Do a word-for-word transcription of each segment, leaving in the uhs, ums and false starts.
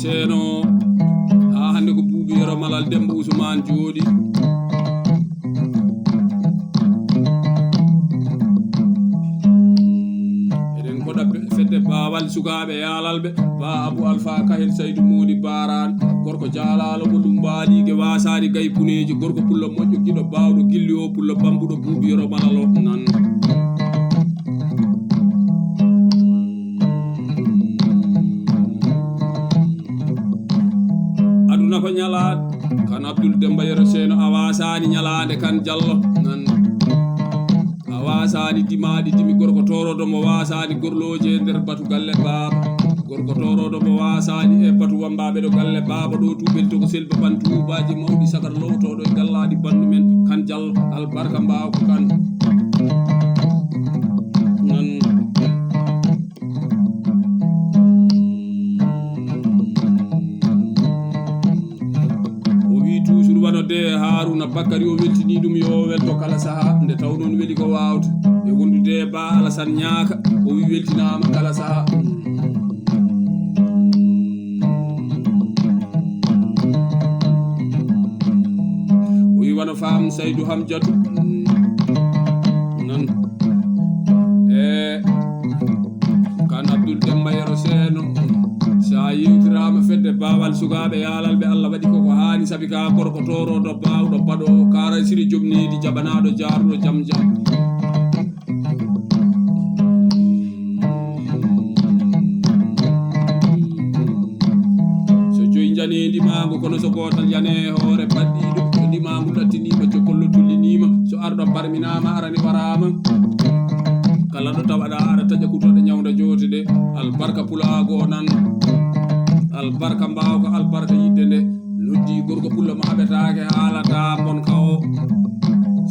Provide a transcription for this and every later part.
Seeno, haa hannde ko Buubi Yero Malal Demba Usmaan jooɗi. Eɗen koɗa be-, fedde Baawal sukaaɓe Yaalalɓe, Ba Abu Alfa Kahen Saydu Moodi Baaraan, gorko jaalaalo mo Lumbaaliige waasaani gay puneeji, gorko pullo moƴƴo giɗo baawɗo gilli o pullo bambuɗo Buubi Yero Malal o nan. Aduna ko ñalaande, kan Abdul Demba Yero Seeno a waasaani ñalaande kan Jallo nan. A waasaani dimaaɗi dimi gorko toorodo mo waasaani gorlooje e nder batu galle baaba. Gorko toorodo mo waasaani e batu wambaaɓe ɗo galle baaba ɗo tuubel to ko selba ban tuubaaji mawɗi sagar lowtooɗo e gallaaɗi bandu men kan Jallo albarka mbaawko kan. Nan. O wi toujours wano de Haruna Bakari o weltini ɗum yo o welto kala saha nde taw noon weli ko wawde e wondude e Ba Alasan Ñaaka o wi weltinama kala saha. O wi wano Fam Saydu Hamjatu nan e kan Abdul Demba Yero Seeno. So a yewtiraama fedde Baawal sukaaɓe yaalalɓe, Allah waɗi ko ko haani, sabi ka gorko toorooɗo, baawɗo, baɗoowo, kaara siri, jom needi, jaɓanaaɗo, jaaruɗo, jam jam. So joyi njane ndimaangu, kono so gootal yane hoore baɗɗiiɗo. So ndimaangu lattiniima, jokollo tulliniima, so arɗo barminaama, arani waraama. Kala ɗo tawaɗa aɗa taƴa kutoɗe ñawnda joote ɗe. Albarka pulaagu o nan. Albarka mbaawka, albarka yiɗde nde. Noddi gorko pullo mo haɓetaake haalata mbonka o.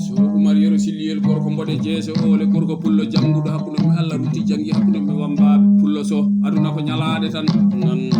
So Umar Yero Silliyel gorko mboɗe jeese oole gorko pullo jannguɗo hakkunde mum Allah rutti janngi hakkunde mum wambaaɓe. Pullo so aduna ko ñalaade tan nan.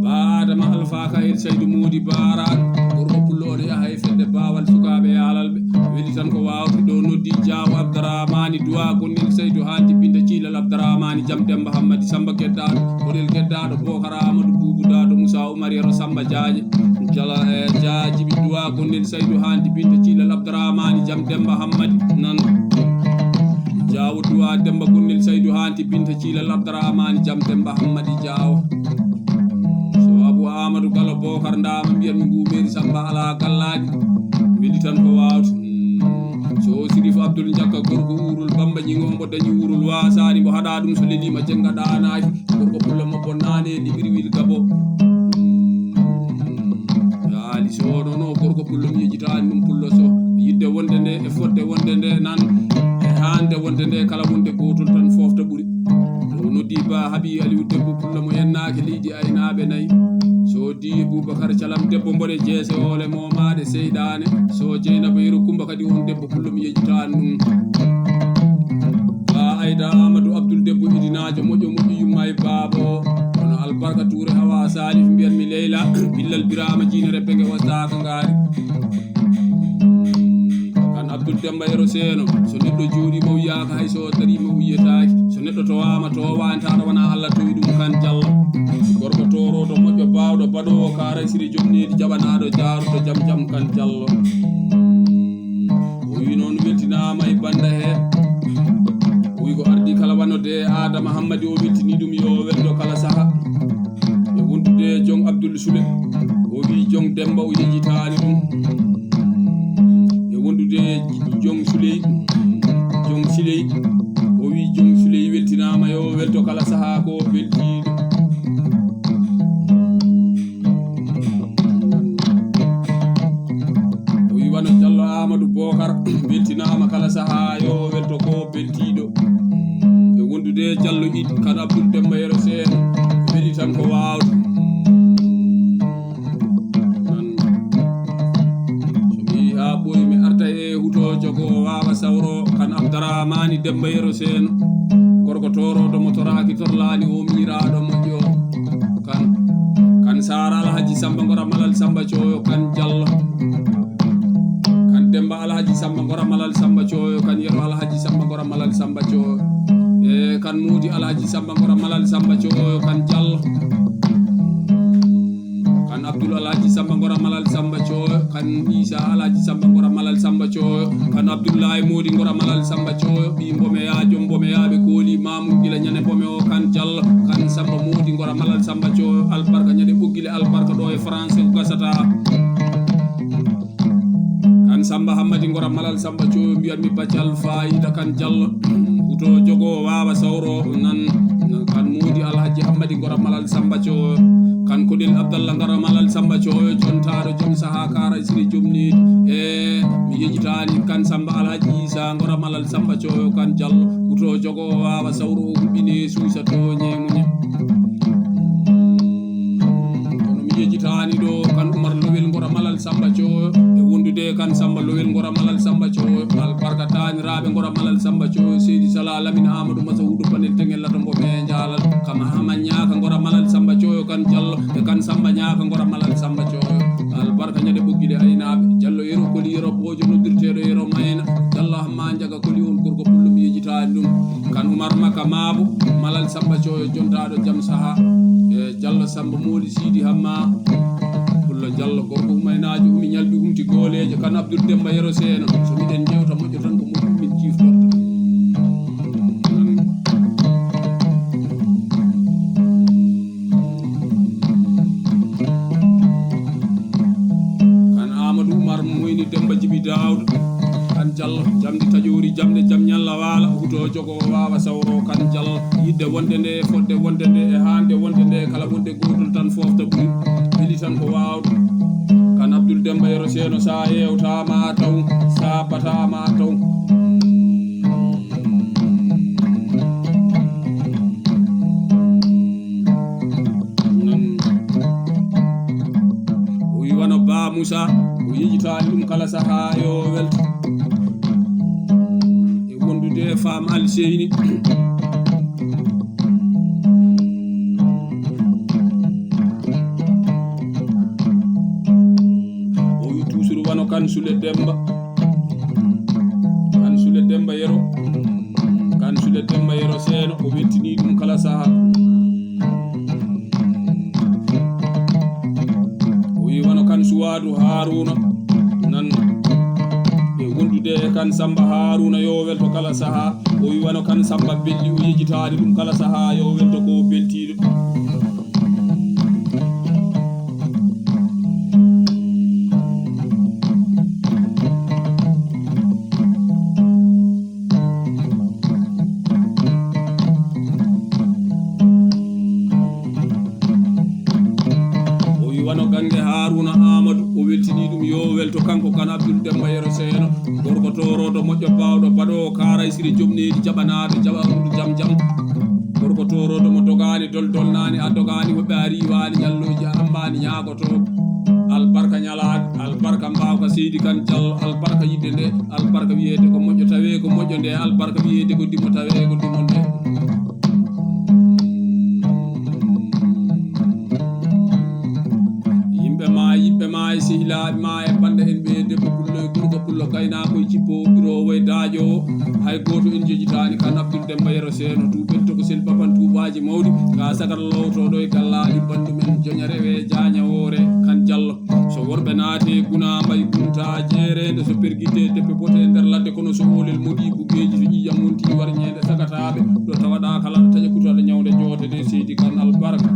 Ba Adama Alfa Kahel Saydu Moodi Baaraan, gorko pullo oɗo yaha e fedde Baawal sukaaɓe yaalalɓe. Weli tan ko waawde ɗo noddi Jaawo Abdaraamaani Duwa Gonnel Saydu Haanti Binta Ciilal Abdaraamaani Jam Demba Hammadi Samba Geddaaɗo, Koɗel Geddaaɗo, Bookar Aamadu Buubu Daado Musa Umar Yero Samba Jaaje, Jala, eh, Jaajibi Duwa Gonnel Saydu Haanti Binta Ciilal Abdaraamaani Jam Demba Hammadi nan. Jaawo Duwa Demba Gonnel Saydu Haanti Binta Ciilal Abdaraamaani Jam Demba Hammadi Jaawo. So Abu Aamadu Galo Bookar Ndaama mbiyatmi ngu meeri Samba alaa gallaaji. Weli tan ko waawde. So Sirif Abdul Njakka gorko uurul Bamba ñiŋo mbo dañi uurul waasaani mbo haɗa ɗum so leliima jennga ɗaanaaki. Gorko pullo mo bonnaani e liɓirwil gabo. Yaali so nono gorko pullo mi yejitaani ɗum pullo so. Yiɗde wonde nde e fodde wonde nde nan. E haande wonde nde kala wonde gootol tan foofta ɓuri. O noddi Ba Habi Aliou debbo pullo mo yennaaki leydi aynaaɓe nayi. So di Bubakar Calam debbo mboɗe jeese oole moomaade seyɗaane. So Jeynaba Yero Kumba kadi on debbo pullo mi yejitaani ɗum. Ba Ayda Amadou Abdoul debbo idinaajo moƴƴo moƴƴo yumma e baabo. Kono albarka Tuure Hawa Salif mbiyatmi Leyla. Billal Birama jiinere penge wastaaka ngaari. Kan Abdul Demba Yero Seeno, so neɗɗo jooɗiima o yiyaaka hay so o dariima o yiyetaaki. So neɗɗo towaama toowaani taata wonaa Allah towi ɗum kan Jalla. Gorko toorooɗo moƴƴo baawɗo baɗoowo kaara siri jom needi jaɓanaaɗo jaaruɗo jam jam kan Jallo. O wi noon weltinaama e bannda he. O wi ko ardi kala wano de Adama Hammadi o weltini ɗum yo o welto kala saha. E wondude e jom Abdul Sule. O wi jom Demba o yejitaani ɗum. E wondude e jom Suley. Jom Siley. O wi jom Suley weltinaama yo o welto kala saha ko beltiiɗo. O wi wano Jallo Amadou Bokar weltinaama kala saha yo o welto ko beltiiɗo. E wondude Jallo Iid kan Abdul Demba Yero Seen weli tan ko waawde. Nan. So mi haa ɓooyi mi arta e hutoojo ko waawa sawro kan Abdaraamaani Demba Yero Seen. Gorko toorooɗo mo toraaki torlaani o miiraaɗo moƴƴo kan. Saara Alhaji Samba Ngora Malal Samba Coyo kan Jallo. Kan Demba Alhaji Samba Ngora Malal Samba Coyo, kan Yero Alhaji Samba Ngora Malal Samba Coyo. E kan Mudi Alhaji Samba Ngora Malal Samba Coyo, kan Jallo. Kan Abdul Alhaji Samba Ngora Malal Samba Coyo, kan Isa Alhaji Samba Ngora Malal Samba Coyo, kan Abdullahi Modi Ngora Malal Samba Coyo, ɓi Mbome ya, joom Mbome ya, ɓe kooli Mamu gila ñande Mbome o, kan Jallo, kan Samba Modi Ngora Malal Samba Coyo, albarka ñande ɓoggile, albarka ɗo e France ko gasata. Kan Samba Hammadi Ngora Malal Samba Coyo, mbiyatmi Bacal Fayida kan Jallo. Huto jogo wawa sawro nan, nan kan Modi Alhaji Hammadi Ngora Malal Samba Coyo. Kan Kodel Abdallah Ngora Malal Samba Coyo, jontaɗo joom saha kara siri jomni. E mi yejitani kan Samba Alhaji Isa Ngora Malal Samba Coyo kan Jallo. Huto jogo wawa sawro o huɓɓine suusa toñe muñe. Kono mi yejitani ɗo kan Umar Lowel Ngora Malal Samba Coyo, e wondude kan Samba Lowel Ngora Malal Samba Coyo, albarka taniraɓe Ngora Malal Samba Coyo, Seydi Sala Lamine Amadou Masawudu Panel Tengel Lato Mbo ɓe Jalal, kama Hama Ñaaka Ngora Malal Samba Coyo kan Jallo, e kan Samba Ñaaka Ngora Malal Samba Coyo, albarka ñande ɓoggile aynaɓe, Jallo Yero Koli Yero Bojo noddirteɗo Yero Mayna, Jallo Hamma Njaga Koli on gorko pullo mi yejitani ɗum, kan Umar Maka Mabo, Malal Samba Coyo jontaɗo jam saha, e Jallo Samba Moli Sidi Hamma, Pullo Jallo gorko umaynajo umi ñalɗi humti gooleejo, kan Abdul Demba Yero Seeno, so miɗen jewta moƴƴo tan ko moƴƴo min ciftorta. Kan Amadou Oumar Moyni Demba Jibi Daouda, kan Jallo jamdi taƴori jamde jam ñalla waala, huto jogo wawa sawro kan Jallo, yidde wonde nde, fodde wonde nde, e hande wonde nde, kala wonde gotol tan fofta ɓuri, weli tan ko wawde. Kan Abdul Demba Yero Seeno, sa yewtama taw, sa batama taw. O wi wano Ba Musa, o yejitani ɗum kala saha yo welto. E wondude Fam Alseyni. O wi toujours wano kan Sule Demba. Kan Sule Demba Yero. Kan Sule Demba Yero Seeno, o weltini ɗum kala saha. O wi wano kan Suwadu Haruna nan. E wondude e kan Samba Haruna yo welto kala saha. O wi wano kan Samba Belli, o yejitani ɗum kala saha yo welto ko beltiɗo. O wi wano gange Haruna Amadou, o weltini ɗum yo welto kanko kan Abdul Demba Yero Seeno, gorko torodo moƴƴo bawɗo baɗo karay siri jomnedi jaɓanaɗo jaɓaruɗo jam jam. Gorko torodo mo dogani dol dolnani a dogani woɓɓe a riwani ñalloji a ambani ñagoto. Albarka ñalaɗe, albarka mbawka seydi kan Jallo, albarka yidde nde, albarka wiyede ko moƴƴo tawe ko moƴƴo nde, albarka wiyede ko dimo tawe ko dimo nde. Yimɓe ma, yimɓe ma e sehilaaɓe ma e banda en ɓe debbo pullo e gorko pullo gaynako e cippo ɓirowo e daajo. Hay goto en jejitani kan Abdul Demba Yero Seeno, tuɓen to ko sel baban tubaji mawɗi ka sagar lowtoɗo e gallaɗi bandu men joñere we jañawore kan Jallo. So worɓe naate guna mbay bunta jeerede, so pergite deppe pote nder ladde, kono so olel moɗi bugeeji, so ƴiƴam wonti warñeende sagataɓe, ɗo tawaɗa kala taƴa kutaɗo ñawde jootede seydi kan albarka.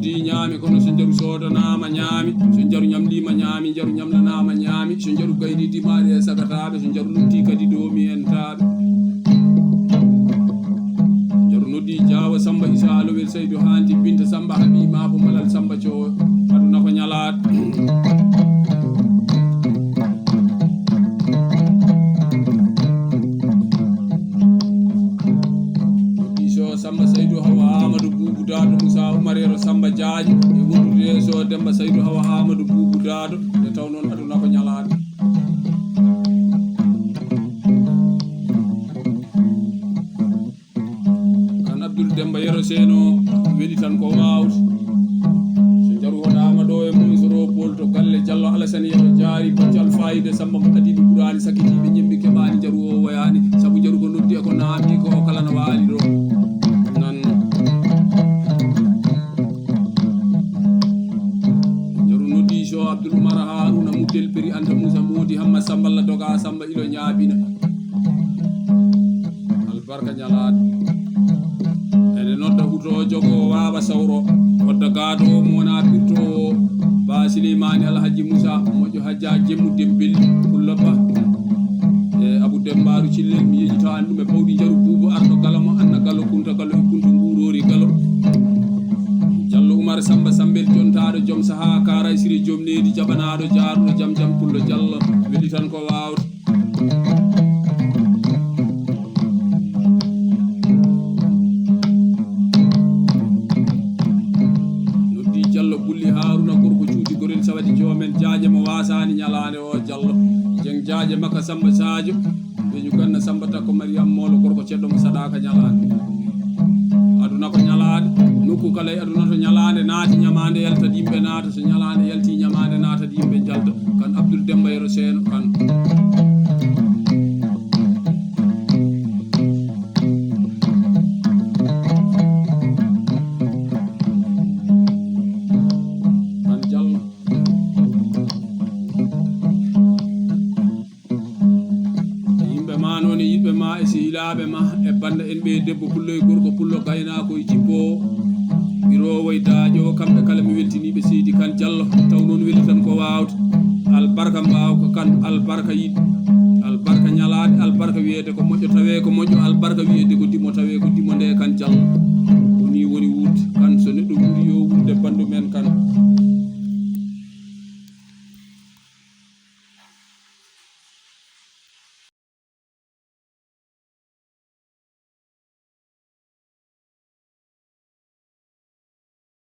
Ɗi ñaami kono so njaru soodanaama ñaami, so njaru ñamliima ñaami, njaru ñamlanaama ñaami, so njaru gayni dimaari e sagataaɓe, so njaru lutti kadi doomi en taaɓe. Njaru noddi Jaawa Samba Isa Lowel Saydu Haanti Binta Samba Habiima ko Malal Samba Coo aduna ko ñalaat. Diiso Samba Saydu Hawa Amadou Buubu Daado Musa Umar Yero Samba Jaaji e wondude so Demba Saydu Hawa Amadou Buubu Daado nde taw noon aduna ko ñalaat. Kan Abdul Demba Yero Seeno weli tan ko waawde. So njaru hoɗaama ɗo e Monsoro Pol to galle Jallo Alasani Yero Jaari Paccal Fayida Samba mo Adiɓe Ɓuraani Sakitiiɓe Ñembi Keɓaani njaru o woyaani sabu njaru ko noddi e ko naami ko o kala no waali ɗo. Nan njaru noddi so Abdul Umar Haruna Muddel Peri Anta Musa Moodi Hamma Samba La Doga Samba Ilo Ñaabina. Albarka ñalaat. Ene nodda huto jogo waaba sawro. Hodda gaado mo wona pirto. Ba Silimani Alhaji Musa moƴƴo hajja jemmu dembel kullo ba. E Abu Dembaru Cillel mi yejito an ɗum e pawɗi njaru buubu arɗo galo mo anna galo kunta galo e kunta nguurori galo. Jallo Umar Samba Sambel jontaɗo jom saha karay sire jom nedi jaɓanaɗo jaruɗo jam jam kullo Jallo weli tan ko wawde. Noddi Jallo Bulli Haruna gorko cuuti gorel sawadi joomen jaaje mo wasani ñalaande o Jallo. Jeng jaaje makka Samba Sadio. Beñu ganna Samba Takko Mariam Molo gorko ceddo mo sadaka ñalaande. Aduna ko ñalaande. Nokku kala e aduna to ñalaande naati ñamaande yalta yimɓe naata so ñalaande yalti ñamaande naata yimɓe njalta. Kan Abdul Demba Yero Seeno kan. Kan Jallo. Yimɓe ma noon e yiɗɓe ma e sehilaaɓe ma e bannda en ɓe debbo pullo e gorko pullo gaynaako e jippo. Biroowo e daaƴo kamɓe kala mi weltiniiɓe seydi kan Jallo taw noon weli tan ko waawde. Albarka mbaawka kan albarka yiɗ albarka ñalaade albarka wiyeede ko moƴƴo tawee ko moƴƴo albarka wiyeede ko dimo tawee ko dimo nde kan Jallo. Ko nii woni wuurde kan so ne